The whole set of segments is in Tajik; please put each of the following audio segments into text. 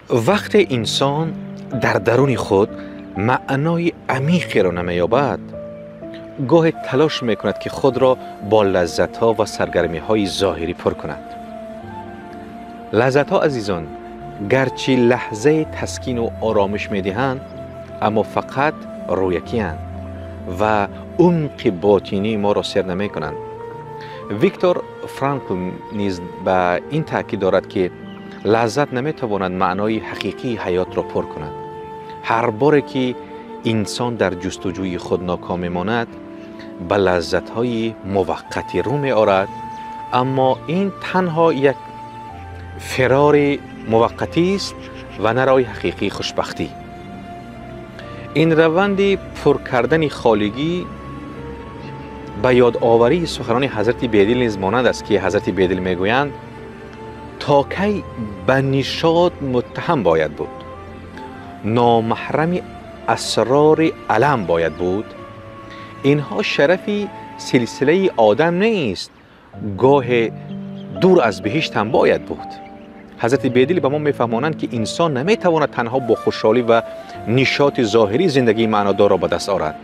Вақте инсон дар даруни худ маънои амиқеро намеёбад, гоҳе талош мекунад, ки худро бо лаззатҳо ва саргармиҳои зоҳирӣ пур кунад. Лаззатҳо, азизон, гарчи лаҳзаи таскину оромиш медиҳанд, аммо фақат рӯякиянд ва умқи ботинии моро сер намекунанд. Виктор Франкл низ ба ин таъкид дорад, ки лаззат наметавонад маънои ҳақиқии ҳаётро пур кунад. Ҳар боре ки инсон дар ҷустуҷӯи худ ноком мемонад, ба лаззатҳои муваққатӣ рӯ меорад, аммо ин танҳо як фирори муваққатист ва на роҳи ҳақиқии хушбахтӣ. Ин раванди пур кардани холигӣ ба ёдоварии суханони ҳазрати Бедил низ монанд аст, ки ҳазрати Бедил мегӯянд: то кай ба нишот муттаҳам бояд буд, номаҳрами асрори алам бояд буд. Инҳо шарафи силсилаи одам нест, гоҳе дур аз биҳишт ҳам бояд буд. Ҳазрати Бедил ба мо мефаҳмонанд, ки инсон наметавонад танҳо бо хушҳолӣ ва нишоти зоҳирӣ зиндагии маънодорро ба даст орад.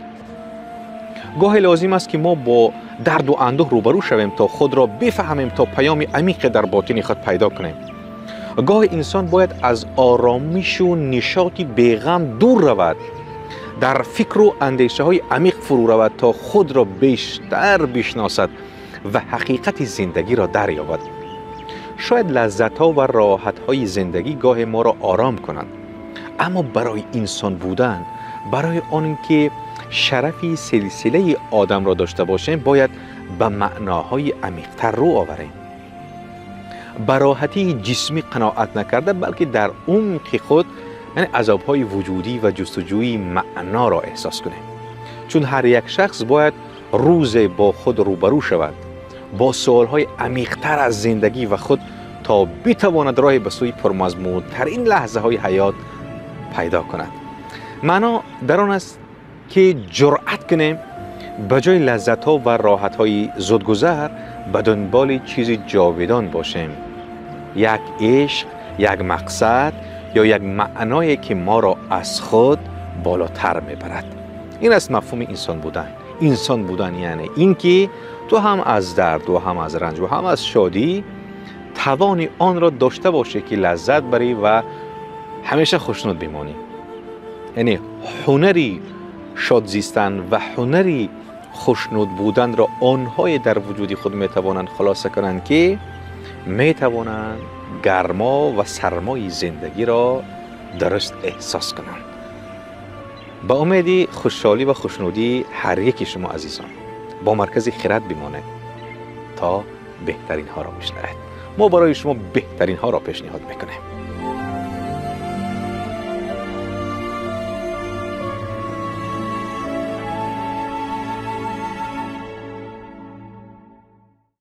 Гоҳе лозим аст, ки мо бо дарду андӯҳ рӯбарӯ шавем, то худро бифаҳмем, то паёми амиқе дар ботини худ пайдо кунем. Гоҳе инсон бояд аз оромишу нишоти беғам дур равад, дар фикру андешаҳои амиқ фурӯ равад, то худро бештар бишносад ва ҳақиқати зиндагиро дарёбад. Шояд лаззатҳо ва роҳатҳои зиндагӣ гоҳе моро ором кунанд, аммо барои инсон будан, барои он ки шарафи силсилаи одамро дошта бошем, бояд ба маъноҳои амиқтар рӯ оварем. Ба роҳатии ҷисмӣ қаноат накарда, балки дар умқи худ, яъне азобҳои вуҷудӣ ва ҷустуҷӯи маъноро эҳсос кунем. Чун ҳар як шахс бояд рӯзе бо худ рӯбарӯ шавад, бо суолҳои амиқтар аз зиндагӣ ва худ, то битавонад роҳе ба сӯи пурмазмунтарин лаҳзаҳои ҳаёт пайдо кунад. Маъно дар он аст, ки ҷуръат кунем ба ҷои лаззатҳо ва роҳатҳои зудгузар ба дунболи чизи ҷовидон бошем. Як ишқ, як мақсад ё як маъное, ки моро аз худ болотар мебарад. Ин аст мафҳуми инсон будан. Инсон будан яъне ин ки ту ҳам аз дард ва ҳам аз ранҷ ва ҳам аз шодӣ тавони онро дошта бошӣ, ки лаззат барӣ ва ҳамеша хушнуд бимонӣ. Яъне ҳунари шод зистан ва ҳунари хушнуд буданро онҳое дар вуҷуди худ метавонанд хулоса кунанд, ки метавонанд гармо ва сармои зиндагиро дуруст эҳсос кунанд. Ба умеди хушҳолӣ ва хушнудии ҳар яки шумо азизон, бо Маркази Хирад бимонед, то беҳтаринҳоро бишнавед. Мо барои шумо беҳтаринҳоро пешниҳод мекунем.